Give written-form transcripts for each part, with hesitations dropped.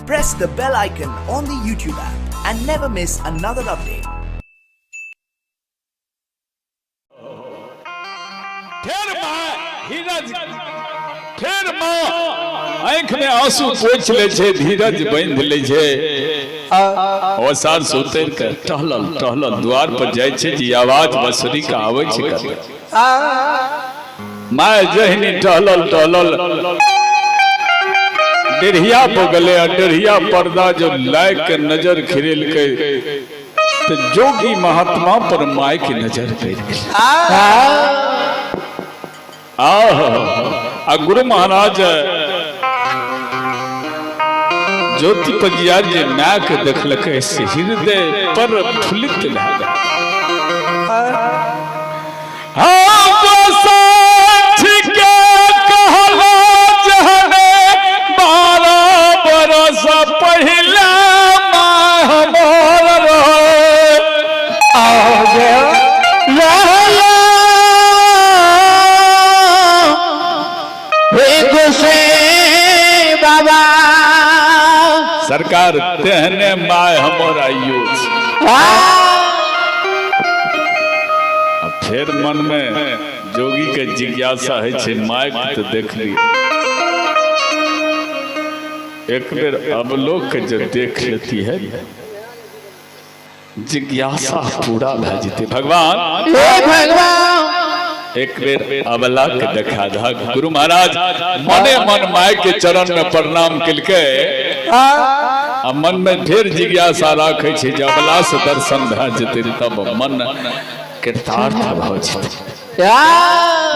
Press the bell icon on the YouTube app and never miss another update. फेर माँ धीरज, फेर माँ आँखि में आंसू पोछि लै छै, धीरज बांधि लै छै। ओसार से उतरि के टहलल टहलल द्वार पर जाइ छै जे आवाज बसरी के आबै छै कतऽ। माय जहिनी टहलल टहलल डेढ़िया पर गेलै आ डेढ़िया पर्दा जो लाइक के नजर खिरेलकै तऽ जोगी महात्मा पर माय के नजर पड़ि गेलै। आह, आ गुरु महाराज ज्योति पजिया जे माय के देखलकै से हृदय पर फुलित भए गेल। हाँ, गोसाई के कहला जहने 12 बरस पहिले माय हमर रहे। बाबा सरकार तेहने my हमर आइयो छै। आ फेर मन में जोगी के जिज्ञासा है छै, my के तो देख ली एक बेर, अबलोक के जब देख लेती है, जिज्ञासा पूरा भए जेतै। भगवान, हे भगवान, एक बेर अबला के देखा दा। गुरु महाराज मने मन my के चरण में प्रणाम केलकै आ मन में फेर जिज्ञासा राखै छै जे अबला से दर्शन भए जेतै तब मन कृतार्थ भऽ जेतै,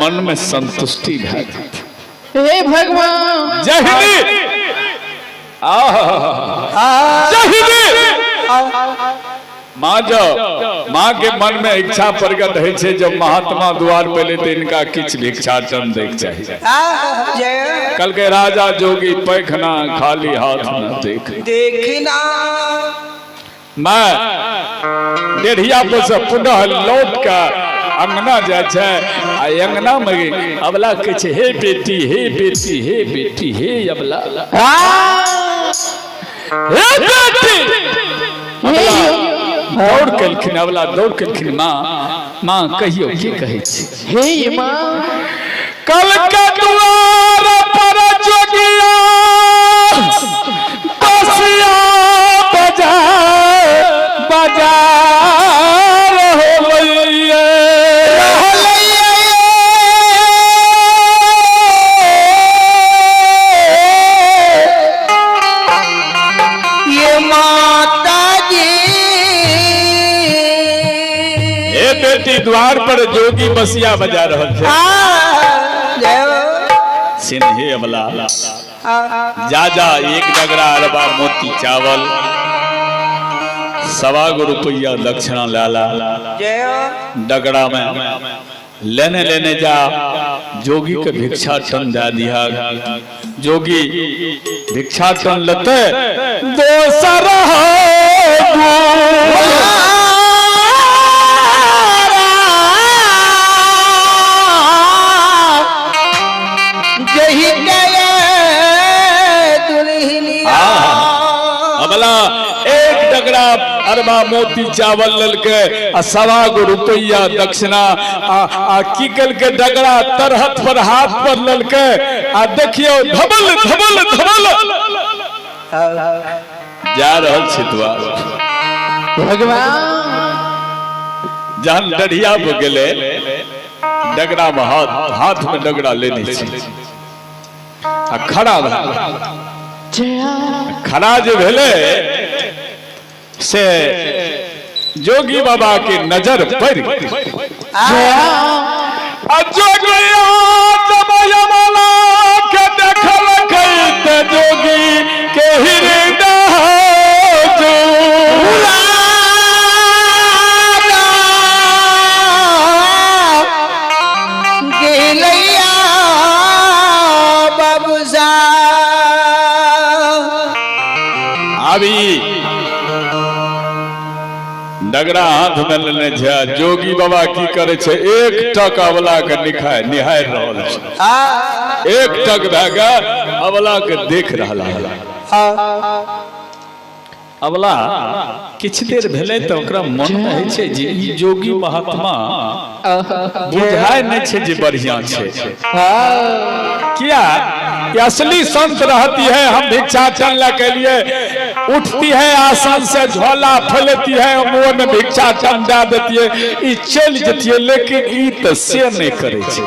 मन में संतुष्टि भए जेतै। हे भगवान, जय हिंद, आह, जय हिंद। माँ जो माँ के मन में इच्छा प्रकट होइ छै, जब महात्मा द्वार पहले तो इनका किछु भिक्षाटन दैके चाही। कल के राजा जोगी पैखना खाली हाथ न देख देखना। मैं डेढ़िया पर से पुनः लौट के अंगना जाइ छै आ अंगना में अबला कहै छै, हे बेटी, हे बेटी, हे बेटी, हे अबला, हे बेटी। अबला दौड़ केलखिन, अबला दौड़ केलखिन। माँ, माँ, कहियो, की कहै छी? हे माँ। कल के द्वार पर जोगिया बसिया बजा बजा रहलैये। ये माता जी। हे बेटी, द्वार पर जोगी बसिया बजा रहल छै। सिन्हे अबला, जा जा, एक डगरा अरबा मोती चावल, 1.25 गो रुपया दक्षिणा लाला डगरा में लेने लेने जा, जोगी के भिक्षा टन दे दिया। जोगी भिक्षा टन लेते दोसर जही गए दुल्हनिया। अबला एक डगरा अरबा मोती चावल ललके आ 1.25 गो रुपया दक्षिणा आ आ की कलके, डगरा तरहत पर हाथ पर ललके आ देखियो धबल धबल धबल जा रहल छै द्वार। भगवान, जहन डढ़िया पर गेले, डगरा में हाथ, हाथ में डगरा लेने छै आ खड़ा भए खड़ा जे भेलै से जोगी बाबा के नजर पड़ि गेल। आ जोगिया जब यमला के देखलकै तऽ जोगी के हृदय गेलैया बाबूजा। आबी डगरा हाथ में लेने छै आ जोगी बाबा की करे छै, एक टक अबला के निखाय निहार रहल छै। एक टक भए के अबला के देख रहल है। अबला किछु देर भेलै तऽ ओकरा मनमे होइ छै जे ई जोगी महात्मा बुझाय नहि छै जे बढ़िया छै। किया ये असली संत रहती है, हम भिक्षाटन ला के लिए उठती है आसन से, झोला फैलती है, मुंह में भिक्षाटन दे देती है, ई चलि जती है, लेकिन ई तऽ से नहि करै छै।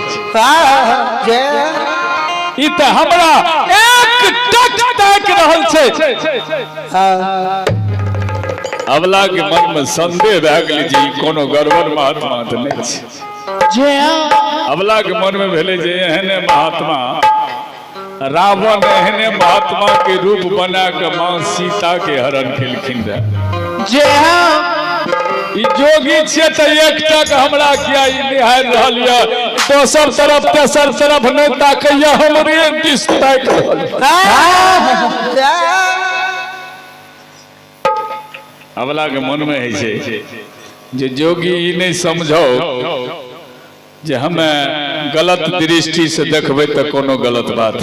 ई तऽ हमरा एक टक ताकि रहल छै। अबला के मन में संदेह भए गेलै जे ई कोनो गड़बड़ महात्मा तऽ नहि छै। अबला के मन में भेलै जे एहने महात्मा रावण एहने महात्मा के रूप बना के माँ सीता के हरण केलखिन रहे। ई जोगी छियै तऽ एकटक हमरा किया ई निहारि रहल यऽ, दोसर तरफ तेसर तरफ नहि ताकैया, हमरे दिस ताकि रहल। अबला के मनमे होइ छै जे जोगी ई नहि समझौ जे हमे गलत दृष्टि से देखबै तऽ कोनो गलत बात।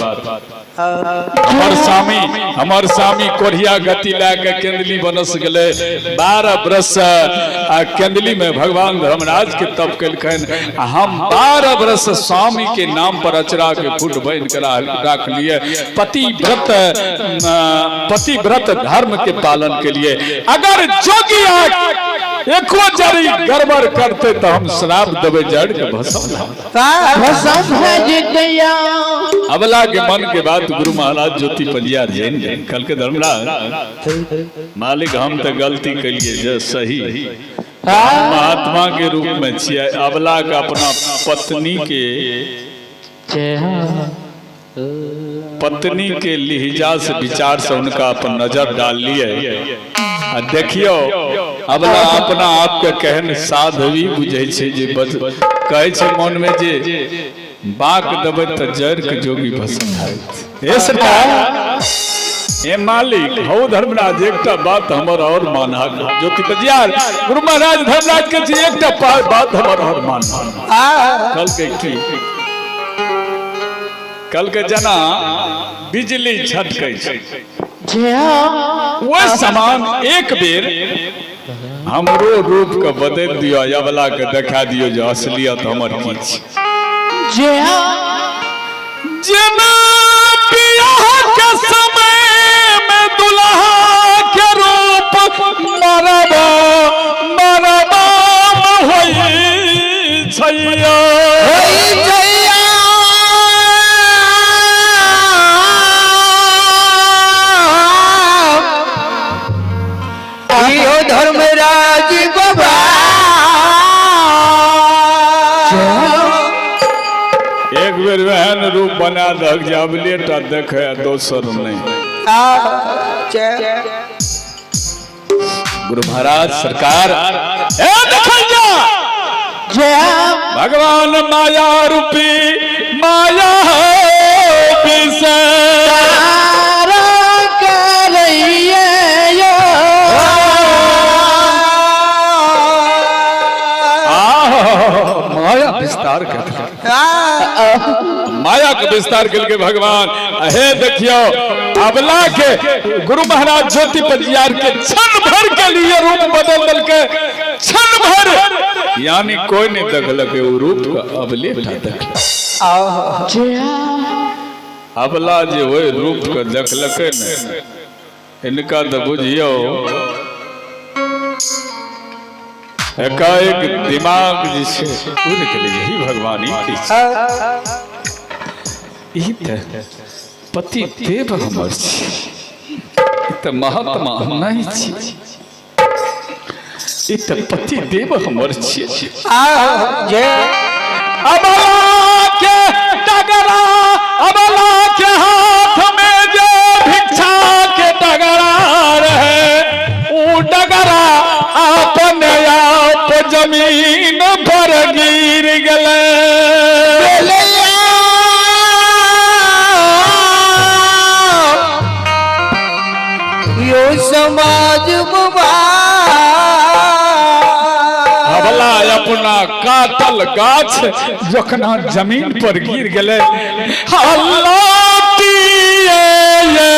हमर स्वामी कोढ़िया गति लए के केंदली बनस गेलै 12 वर्ष आ केंदली में भगवान धर्मराज के तप केलखिन, आ हम 12 वर्ष स्वामी के नाम पर अचरा के फुट बनि के राख लिए, पतिव्रत धर्म के पालन के लिए। अगर जोगी एको जरी गड़बड़ करते तो हम श्राप देबै, जड़ के भस्म। अबला के मन के बात गुरु महाराज ज्योति पंजियार जैन गेल। कल के धर्मराज मालिक, हम तो गलती कलिए जे सही महात्मा के रूप में छियै, अबला के अपना पत्नी के लिहिजा से विचार से उनका अपन नजर डाल लिए आ देखियो अबला अपना आप के केहन साधवी बुझै छै जे कहै छै मन में जे बाक देबै तऽ जड़ के जोगी भस्म हैत। हे सरकार, हे मालिक, हौ धर्मराज, एकटा बात हमर और माना। ज्योति बजियार गुरु महाराज धर्मराज के छी, एकटा बात हमर और माना। कल के की कल के जना बिजली छटकै छै ओहि समान एक बेर हमरो रूप के बदलि दियौ, अबला के देखा दियौ जे असलियत हमर की छै। जेना बियाह के समय में दुल्हा के रूप मरबा मरबा होई छैया, यो धर्मराज बाबा। एक बेर वहन रूप बना दहक जे अबले टा देखे आ दोसर नहि। गुरु महाराज सरकार ए देखल जा भगवान माया रूपी माया विषय माया विस्तार कर, माया के विस्तार के भगवान। हे देखियो, अबला के गुरु महाराज ज्योति पंजियार के क्षण भर के लिए रूप बदल दल के, क्षण भर, यानी कोई नहीं देखलक उ रूप का, अबले टा देखलक। अबला जे ओहि रूप के देखलकै ने, इनका तो बुझियो एकाएक दिमाग जे छै उड़ि गेलै। यही भगवान, ई की छै? ई तऽ पति देव हमर छी, ई तऽ महात्मा नहि छी, ई तऽ पति देव हमर छी। अबला के डगरा, अबला के हाथ में जे भिक्षा के डगरा रहे, ऊ डगरा अपने आप जमीन पर गिर गेलै। यो समाज बाबा। अबला अपना काटल गाछ जखना जमीन पर गिर गेलै, हल्ला ये।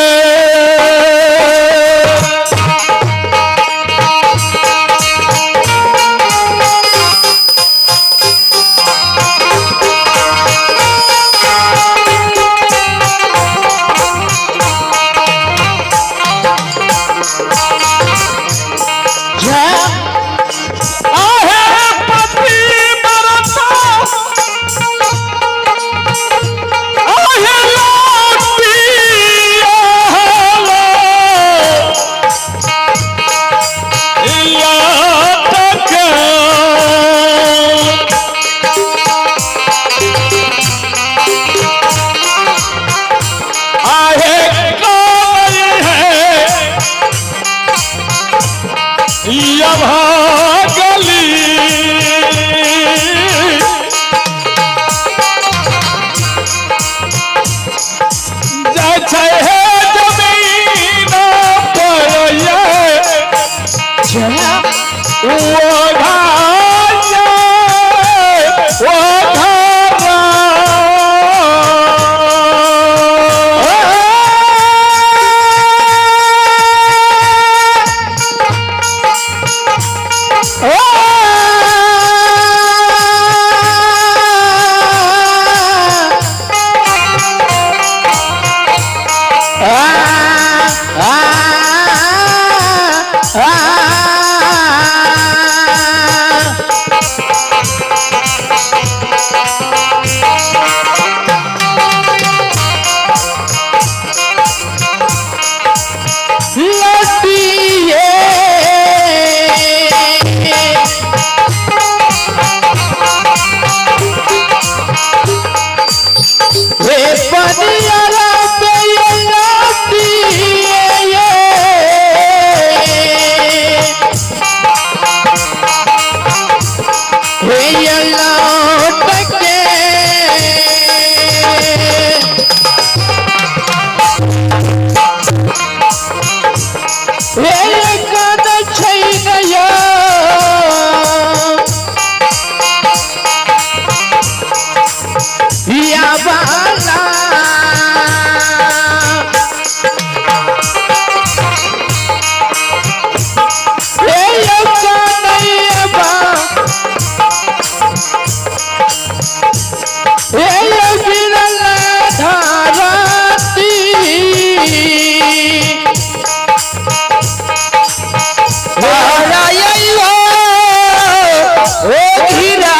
ओ हीरा।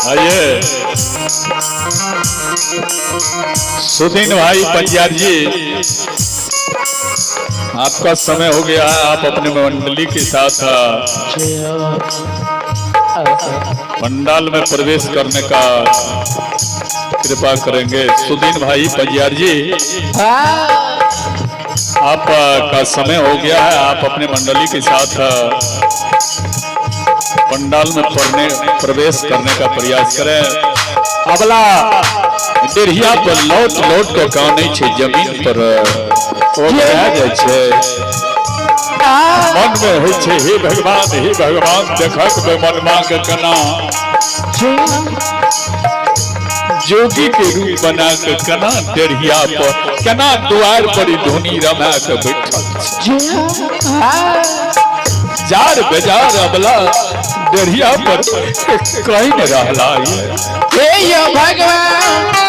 आइए सुदीन भाई पंजार जी, आपका समय हो गया है, आप अपने मंडली के साथ पंडाल में प्रवेश करने का कृपा करेंगे। सुदीन भाई पंजार जी, आपका समय हो गया है, आप अपने मंडली के साथ पंडाल में प्रवेश करने का प्रयास करें। अबला डेढ़िया पर लौट लौट के कानै छै, जमीन पर ओ भए जाइ छै। मन में होइ छै हे भगवान, हे भगवान, देखक बेमनमा के केना जोगी के रूप बना के केना डेढ़िया पर केना द्वार पर ई धुनी रमा के बैठल छै। जार बेजार अबला डेढ़िया पर कहीं न रहला ये। हे यो भगवान।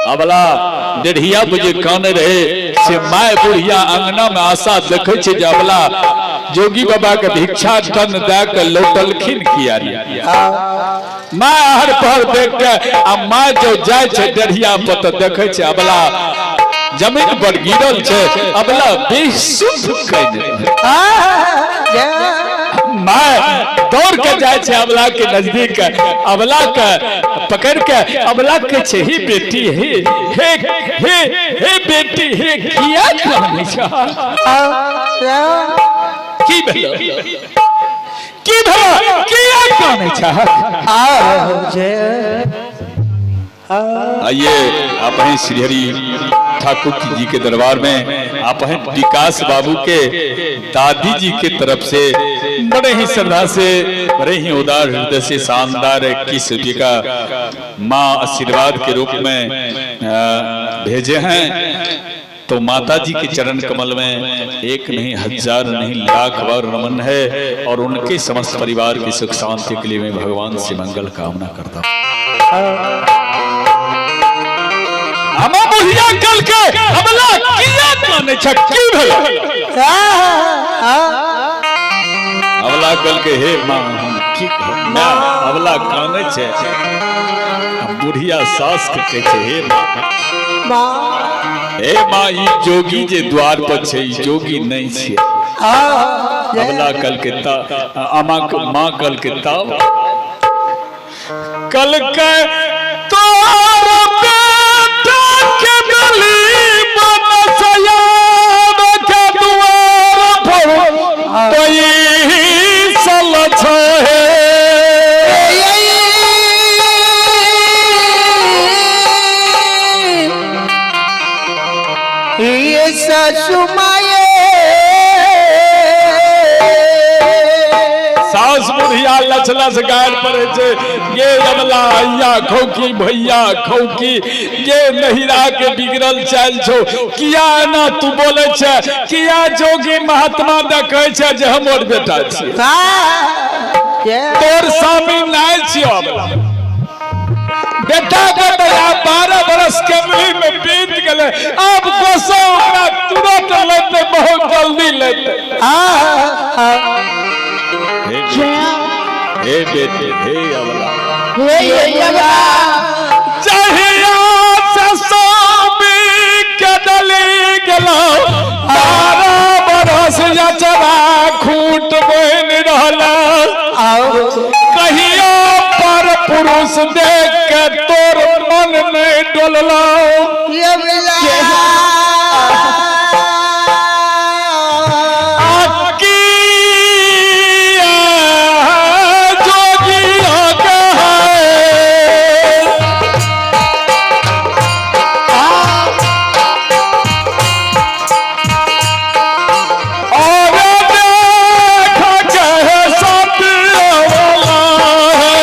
अबला डेढ़िया बजे काने रहे से my बुढ़िया अंगना में आशा देखे छे जे अबला जोगी बाबा के भिक्षा दन दए के लौटलखिन किया रे। My हर पहर देख के आ my जो जाय छे डेढ़िया पर त देखे छे अबला जमीन पर गिरल छे, अबला बेसुध कइने। My दौड़ के जाय छे अबला के नजदीक, अबला के पकड़ के अबला के छे ही बेटी, हे हे हे हे बेटी, हे किया कानै छा, की भेलो, की भेलो, किया कानै छा। आइए आप हैं श्री हरि ठाकुर जी के दरबार में, आप हैं विकास बाबू के दादी जी के तरफ से बड़े ही श्रद्धा से, बड़े ही उदार हृदय से शानदार 21 रुपये का माँ आशीर्वाद के रूप में भेजे हैं। तो माता जी के चरण कमल में एक नहीं हजार नहीं लाख बार नमन है और उनके समस्त परिवार की सुख शांति के लिए मैं भगवान से मंगल कामना करता हूँ। अमा बुढ़िया कल के अबला किया काने छ, की भेलो। अबला कल के हे माँ हम की कहब, माँ अबला काने छे, बुढ़िया सास के कहे छे हे माँ, हे माँ ई जोगी जे द्वार पर छे ई जोगी नहीं छे। अबला कल के ता अमा माँ कल के ताव कल के तोर बेटा के गली बनसयाब के द्वार पर पैसल छे। ये सासु माये सास बुढ़िया लछ लछ गायर पड़े छे, ये अबला अइया खौकी भैया खौकी, ये नहिरा के बिगड़ल चाल छो, किया एना तू बोले छे, किया जोगी महात्मा देखे छे जे हमर बेटा छी, तोर स्वामी नहीं छियो अबला। बेटा के तो आब 12 बरस के अमली में बीत गेलै, आब गोसो ओकरा तुरंत लेते, बहुत जल्दी लेते। हे बेटे, हे अवला, जहिया से स्वामी के डली गेलो, 12 बरस यचरा खूट बनि रहला, कहियो पर पुरुष देख के तोर मन नहीं डोललो। आ की जोगिया के है। और देख के सत्य वाला है।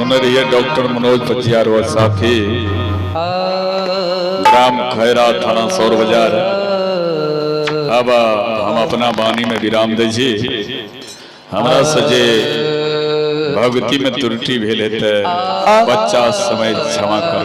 सुनने रहिए डॉक्टर मनोज पचियार व साथी, ग्राम खैरा, थाना सौर बाजार। अब हम अपना वाणी में विराम दै छी। हमरा से जे भक्ति में त्रुटि भेल हेतै, बच्चा समय क्षमा कर।